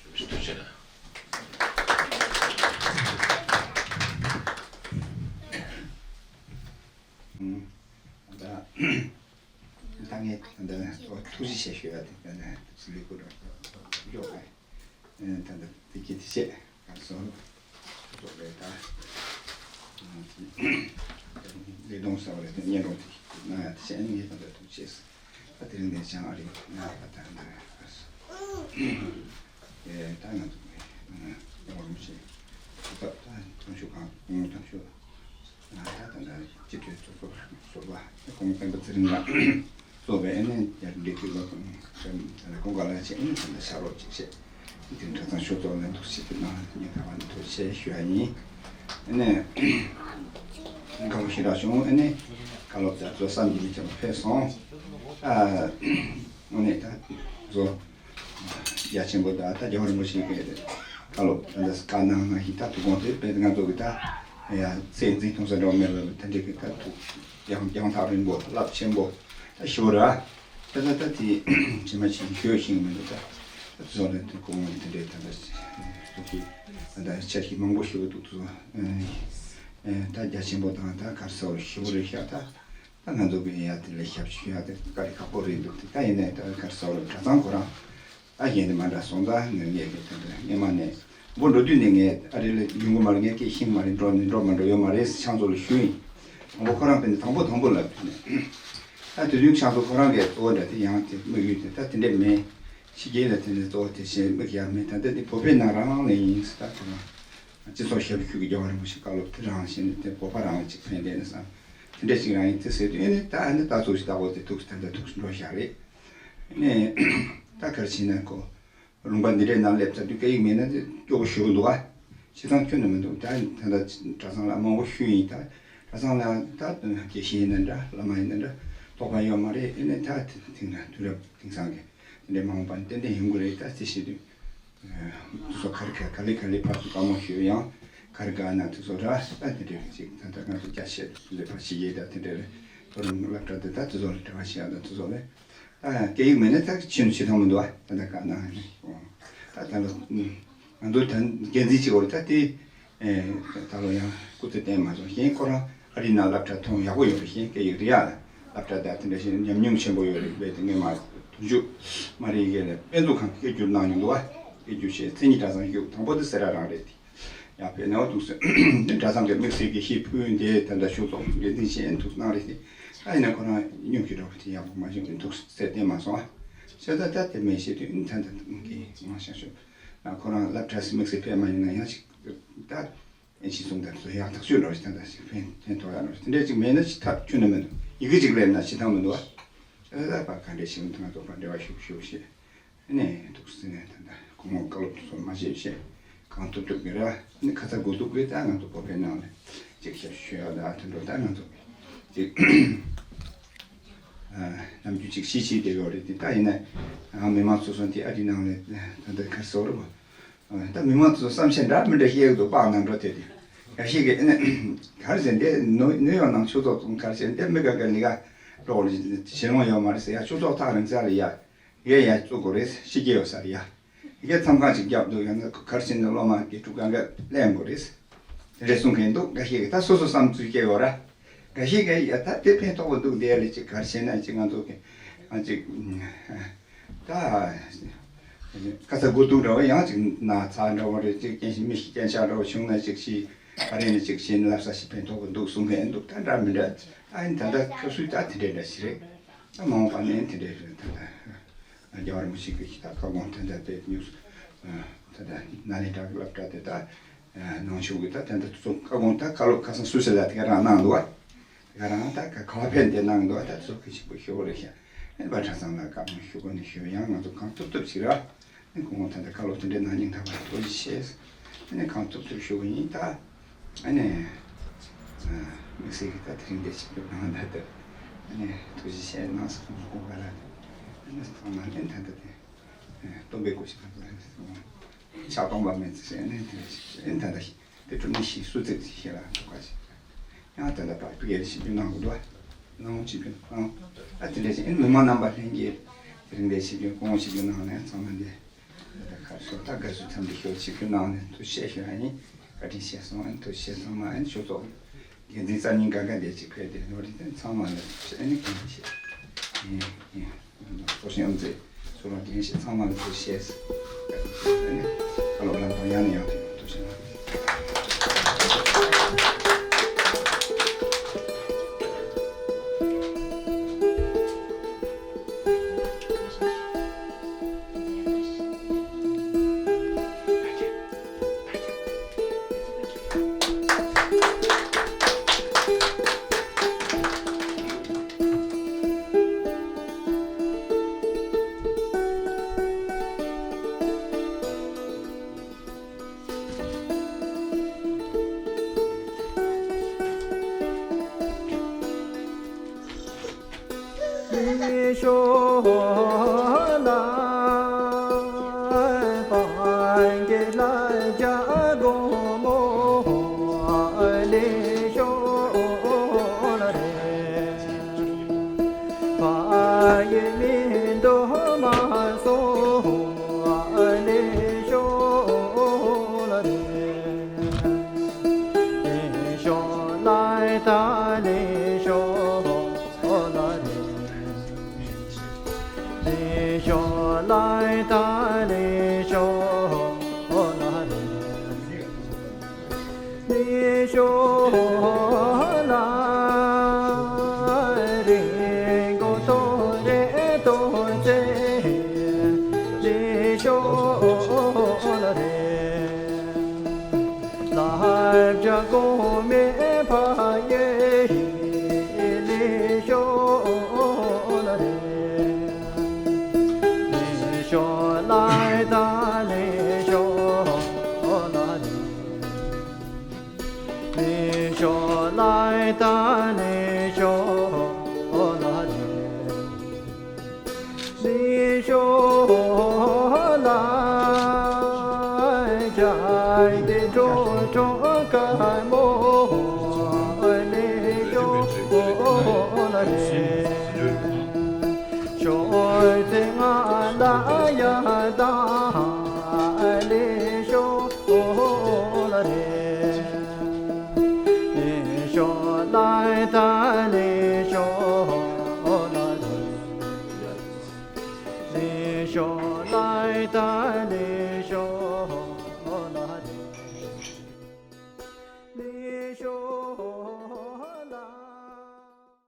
ཐུགས་རྗེ་གནང་། ད་ད་ངས་ད་ཐུགས་རྗེ་ཆེ་ཞུ་ཡ་དེ་ད་ལས་ཁུར་འཇོག་པའི་ད་ད་དེ་སྐྱིད་དེ་བཤད། ཚོགས་པའི་ད་ལས་དོན་གསར་བ་རེད། དེ་སྙན་སྒྲོན་དེ་གནང་ཡ་དེ་བྱས་ནས་ངས་ད་ལྟ་ཐུགས་རྗེ་ཆེ། ད་དེ་རིང་ནས་བྱང་ཨ་རི་ང་ད་ད་ད་ད་ང་ཚོ་ཡོང་བ་རིན་པོ་ཆེ་སྐབས་ད་དོན་ཞུ་གང་གོང་དོན་ཞུ་ད་ད་ད་སྤྱི་འཐུས་ཚོགས་གཙོ་ཟུར་པ་གོང་སྤེན་པ་ཚེ་རིང་ལགས། གཙོས་པའི་ཨ་ནི་རྒྱ་རིགས་འབྲེལ་མཐུད་ལས་ཁུངས་ཀྱི་ལས་ཁུངས་ཀྱི་ལས་བྱེད་ཨ་ནི་ད་ལྟ་ཕྱག་རོགས་གཅིག་བྱས། དེ་གྲྭ་ཚང་ཆོས་ཚོགས་ལ་འདུག་སེ་ཕེབས་གནང་ངས་ད་བར་ནས་ཐུགས་རྗེ་ཆེ་ཞུ་ཡ་ཡིན། ཨ་ནི་དགའ་པོ་ཞེ་དྲག་བྱུང་། ཨ་ནི་བཀའ་སློབ་དེ་ཚོ་བསམ་གྱིས་མི་ཁྱབ་པ་ཕེབས་སོང་། ཨ་ཨ་ནི་ད་ཚོ་རྒྱ་ཆེན་པོ་དང་ད་རྒྱལ་བ་རིན་པོ་ཆེ་གི་བཀའ་སློབ་ད་ལྟ་བཀའ་གནང་ནང་བཞིན་ད་དུ་དགོངས་ཏེ་དཔེ་ང་ཚོ་གི་ད་ཡ་ཚེ་འཛིན་མཐོང་ས་འདྲ་བ་མེད་པ་དེ་འདྲའི་གི་ད་དུ་ཡང་ཡང་ཐག་རིང་པོ་རླབས་ཆེན་པོ་ད་ཞུ་ར། ད་ད་ད་དེ་ཇི་མ་ཇི་བཞིན་ཞུ་ཤེས་མི་འདུག་ད་ད་བཟོ་ལ་དེ་གོང་དེ་འདྲའི་ད་ད་ཐུགས་ཀྱི་ད་ད་འཆར་གཞི་མང་པོ་ཞུ་གི་འདུག་དུ་ད་རྒྱ་ཆེན་པོ་དང་ད་གར་སོ་ཞུ་རེ་ཤ་ད་ད་ང་ཚོ་གི་ཡ་དེ་ལས་ཞབས་ཞུ་ཡ་དེ་དཀའ་ལས་ཁག་པོ་རེད་འདུག་དེ་ད་ཡིན་ནའི་ད་གར་སོ་གྲྭ་ཚང་ཁོ་རང་ད་གཞན་དེ་མ་འདྲ་སོང་ད་ངས་ངས་དེ་ད་ད་སྔས་མ་ནས། འགོ་འགྲོ་དུས་ནས་ངས་ཨ་རི་ལ་ཡོང་གི་མ་རེད། ངས་སྐད་ཤེས་ཀྱི་མ་རེད། འགྲོ་ནི་འགྲོ་མ་འགྲོ་ཡོད་མ་རེད་ཕྱག་མཛོད་ལ་ཞུས་ཡིན། དང་པོ་ཁོ་རང་དཔེ་ནི་དང་པོ་དང་པོ་ལབ་དུས་ནས་ད་དུས་རྒྱུན་ཕྱག་མཛོད་ཁོ་རང་གིས་གཙོ་བོ་འདྲ་དེ་ཡང་དེ་དམིགས་ཡུལ་དེ་ད་དེ་འདྲས་མེད། ཕྱི་རྒྱལ་ལ་དེ་ནས་གཙོ་བོ་དེ་བྱས་དམིགས་ཡ་མེད། ད་ལྟ་དེ་བོད་པའི་ནང་རང་ལ་ཡིན་ཟེར། ད་ཁོ་རང་སྤྱི་ཚོགས་ཞབས་ཞུ་གི་རྒྱལ་བ་རིན་པོ་ཆེ་བཀའ་སློབ་དེ་རང་བྱས་ནས་དེ་བོད་པ་རང་ལ་ཅིག་ཕན་བདེ་ནས་བསམ་དེ་འདྲས་ཅིག་རང་ཡིན་དེ་ཟེར་དུས་ཨེ་ནས་ད་ཨ་ནི་ད་ཚོ་ཞིག་ད་གོ་དེ་ཐུགས་ད་ལྟ་ཐུགས་འགྲོ་བཞག་རེད། ཨེ་ནས་ད་ག་རེ་བྱས་ན་ཁོ། ལུང་པ་འདི་འདྲའི་ནང་སླེབས་ཚར་དུས་སྐད་ཡིག་མེད་ན་དེ་སྐྱོ་པོ་ཞེ་པོ་འདུག་ཨ། བྱེད་སྟངས་ཁྱོན་ནས་མི་འདུག་ད་ད་ལྟ་གྲྭ་ཚང་ལ་མང་པོ་ཞུས་ཡིན། ད་གྲྭ་ཚང་ལ་ད་དགེ་བཤེས་ཡིན་ན་འདྲ་བླ་མ་ཡིན་ན་འདྲ་རྟོགས་པ་ཡོད་མ་རེད། ཨེ་ནས་ད་དེ་ཐེངས་ན་དུས་རབས་དེང་སང་གི་དེ་འདྲའི་མ་འོངས་པ་ཏན་ཏན་ཡོང་གི་རེད། ད་ཅི་བྱེད་དུས་དེ་ཚོ་ག་རེ་ག་ག་ལེ་ག་ལེ་ཕར་ཚུར་བཀའ་མོལ་ཞུས་ཡང་ག་རེ་ག་ན་དེ་ཚོ་ར་ད་དེ་འདྲའི་ཅིག་ད་ལྟ་ང་ཚོ་རྒྱ་ཆེ་ལས་ཕར་ཕྱི་རྒྱལ་ད་དེ་འདྲའི་ལས་མཐོ་རིམ་སློབ་གྲྭ་དེ་ད་དེ་ཚོ་ལ་འབྲེལ་བ་བྱེད་ཡ་ད་དེ་ཚོ་ལས། ད་སྐད་ཡིག་མེད་ན་ད་ཕྱིན་ཆད་བྱེད་ཐུབ་མི་འདུག་ཨ། ད་ད་ག་ན་ད་ད་ལོ་ང་ཚོ་ད་འགན་འཛིན་གཅིག་པོ་རེད། ད་དེ་ད་ལོ་ཡང་སྐུ་ཚེ་བརྟན་མ་སོང་། གཞན་ཁོ་རང་ཨ་རི་ནང་སློབ་གྲྭ་མཐོང་ཡག་པོ་ཡོད་རེད། གཞན་སྐད་ཡིག་རེད་ཡ། སློབ་གྲྭ་ད་དེ་འདྲ་ཞིག་ཉམས་མྱོང་ཆེན་པོ་ཡོད་རེད། དཔེ་དེ་སྔོན་མ་དུང་ཕྱུར་མ་རེད་ཡ་ལ་དཔེ་མཛོད་ཁང་སྐད་སྒྱུར་གནང་མྱོང་འདུག་ཨ། སྐད་སྒྱུར་བྱས་མཚན་ཉིད་གྲྭ་ཚང་བཞུགས། དང་པོ་དེ་སེ་ར་རང་རེད་དེ། ཡང་དཔེར་ན་འདུག་ཟེར། འདི་གྲྭ་ཚང་གི་དམིགས་བསལ་གྱི་ཤེས་ཕུལ་འདི་ད་ལྟ་ཆོས་ཚོགས་འགན་འཛིན་བྱས་འདུག་གནང་རེད་དེ། ད་ཡིན་ན་ཁོ་རང་སྙུང་གི་འགྲོ་གི་དེ་ཡག་པོ་མ་བྱུང་གི་འདུག་ཟེར་བསྟན་མ་སོང་ཨ། བྱས་ཙང་ད་དེ་མེད་བཤད་དུས་ད་ད་གི་ང་ཤ་ཤོད། ཁོ་རང་སློབ་གྲྭ་ཞིག་དམིགས་བསལ་ཕེབས་མ་ཡོང་ན་ཡང་ཅིག་ད་ཨེ་ཤི་སོང་དང་སོ་ཡག་ཐག་ཆོད་འགྲོ་ཞིག་ད་ད་ཞིག་ཕན་ཕན་ཐོགས་ཡག་འགྲོ་ཞིག་དེ་འདྲས་ཅིག་མེད་ན་ཅི་ཐབས་ཁྱོན་ནས་མི་འདུག་ཡི་གེ་ཅིག་ལེན་ན་ཅི་ཐང་མི་འདུག་བ། ད་ད་པ་ག་འདྲས་ཞིག་ཐང་ཐོག་པ་འབྲེལ་བ་ཤུགས་ཤུགས་བྱེད། ནས་འདུག་སེ་ནས་ད་ལྟ་སྐུ་ངོ་བཀའ་སློབ་སོགས་མ་བྱས་བྱས་གང་ཐུབ་ཐུབ་ཀྱི་ར་ནི་ཁ་ཚ་དགོས་གཏུག་གི་ད་ང་ཚོ་བོད་པའི་ནང་ལ་ཅིག་ཞབས་ཞུ་ཡག་ད་དེ་འགྲོ་ད་ང་ཚོ་ཅིག་ནམ་རྒྱུན་ཅིག་ཤི་ཤི་བསྡད་ཡོད་རེད་དེ་ད་ཡིན་ན་ང་མི་མང་ཚོ་སོང་དེ་ཨ་རི་ནང་ལ་ད་ལྟ་ཁ་སོ་རུ་ད་མི་མང་ཚོ་བསམ་ཤེས་འདྲ་མི་འདྲ་བཤད་གི་འདུག་པགས་ནང་འགྲོ་དེ་དེ་ག་ཤི་གི་ཨ་ནི་ག་རེ་ཟེར་འདི་ནུ་ནུ་ཡོག་ནང་ཆོས་ཚོགས་ཚོང་ག་རེ་ཟེར་འདི་མི་ག་ག་ལི་ག་རོགས་ལ་ཞེ་ལོང་ཡོད་མ་རེད་ཟེར་ཡ་ཆོས་ཚོགས་ཐག་རིང་ས་རེད་ཡ། ཡས་ཡ་བཙུགས་དགོས་རེད་ཤི་རྒྱུ་ཡོད་ས་རེད་ཡ། ཡ་མཚམས་ཁང་ཅིག་རྒྱབ་འདུག་ཡང་ན་གར་ཕྱིན་ནས་སློབ་མ་དགེ་ཕྲུག་གང་ག་གླེང་དགོས་རེད། དེ་འདྲས་གསུང་མཁན་འདུག་འགའ་ཤས་ཀྱིས་ད་སོ་སོ་བསམ་ཚུལ་སྐྱེ་བ་ར། འགའ་ཤས་ཀྱིས་ཡ་ད་དེ་ཕན་ཐོགས་པ་འདུག་དེ་ལས་ཅིག་གར་བྱས་ན་ཅིག་ང་ཚོ་གི་ཨ་ཅིག་ད་ཁ་ཚ་དགོས་གཏུག་འདྲ་བ་ཡང་ཅིག་ན་ཚ་འདྲ་བ་རེད་ཅིག་རྐྱེན་ཞིག་མི་ཞིག་རྐྱེན་ཆག་འདྲ་བ་བྱུང་ན་ཅིག་ཤི་ག་རེ་ནས་ཅིག་ཤི་ན་ལབ་ས་ཞིག་ཕན་ཐོགས་པ་འདུག་གསུང་མཁན་འདུག་ད་འདྲ་མི་འདྲ་ཨ་ཡིན་ད་ལྟ་ཁ་སུས་ད་དེ་འདྲས་འདྲ་ཞིག་རེད། ད་མ་འོངས་པ་ནས་དེ་འདྲའི་ད་ལྟ་རྒྱལ་བ་རིན་པོ་ཆེ་གི་ད་བཀའ་དགོངས་ད་ལྟ་དེ་ཉུག་ད་ལྟ་ན་ལེནྡྲ་གི་སློབ་གྲྭ་དེ་ད་ནང་ཆོས་ཀྱི་ད་ད་ལྟ་ཚོ་བཀའ་དགོངས་ད་བཀའ་སློབ་ཁ་སང་སུད་སི་ལ་དེ་ག་རང་གནང་འདུག་བ། དེ་ག་རང་ད་ག་ག་བ་ཕན་དེ་གནང་འདུག་བ། ད་ཚོ་གི་ཞིག་པོ་ཤོག་རེ་ཤ་ཨེ་པ་གྲྭ་ཚང་ལ་བཀའ་དགོངས་ཞུ་དགོས་ནས་ཞུ་ཡང་ང་ཚོ་གང་ཐུབ་ཐུབ་ཞིག་ར། ཨེ་ཁོང་ད་ལྟ་བཀའ་སློབ་དེ་འདྲའི་གནང་སྙིང་ཐག་པ་ཐུགས་རྗེ་ཆེ། ཨེ་ནས་གང་ཐུབ་ཐུབ་ཞུ་གི་ཡིན་ད། ཨ་ནི། དམིགས་བསལ་གྱི་ད་དེ་རིང་འདིར་ཆིབས་བསྒྱུར་གནང་བ་ད་ལྟ། ཨ་ནི་ཐུགས་རྗེ་ཆེ་གནང་སོང་ཁོང་ག་ལ། ཨ་ནི་ཚང་མ་ནི་ད་ལྟ་དེ། སྟོན་པའི་སྐུ་ཞབས་ལ་ཕྱག་སྟོང་པ་མེད་ཚེ་ཨ་ནི་དེ་ཨ་ནི་ད་ལྟ་དེ་གྲུབ་ནི་ཞིག་སུ་ཚིག་ཅིག་ཤེས་ལ་འདུག་ག་ཞིག་ཡང་ད་ལྟ་བར་དུ་ཡར་ཆིབས་བསྒྱུར་གནང་དགོས་འདུག་ཨ་ནང་ཆིབས་བསྒྱུར་གནང་། ཨ་དེ་འདྲ་ཞིག་ཨ་ནི་མི་མང་རྣམ་པ་ལྷན་རྒྱས་དེ་རིང་འདིར་ཆིབས་བསྒྱུར་སྐུ་ངོ་ཆིབས་བསྒྱུར་གནང་ནས་ཚང་མ་འདི། ད་ཁར་སོ་ད་དགའ་བསུ་འཚམས་འདྲི་ཞུ་ཆིབས་བསྒྱུར་གནང་ནས་ཐུགས་རྗེ་ཆེ་ཞུ་ཡ་ཡིན། བཀའ་དྲིན་ཆེ་གསུངས་ཨ་ནི་ཐུགས་རྗེ་ཆེ་ཚང་མ་ཨ་ནི་ཆོས་ཚོགས་འགན་འཛིན་རྩ་གཉིས་ག་ག་འདས་ཅིག་ཕེབས་ཏེ་ནོར་རིན་ཏན་ཚང་མ་ལ་ཨ་ནི་བཀའ་དྲིན་ཆེ་ཡིན་ཡིན། ཚོགས་ཞིང་ཨམ་ཚེ་ཚོགས་རང་འགན་བཞེས་ཚང་མ་ལ་ཐུགས་རྗེ་ཆེ། བཀའ་དྲིན་ཆེ་ཨ་ནི་བཀའ་སློབ་ལམ་སྟོན་ཡང་ནས་ཡང་དུ་ཐུགས་རྗེ་ཆེ།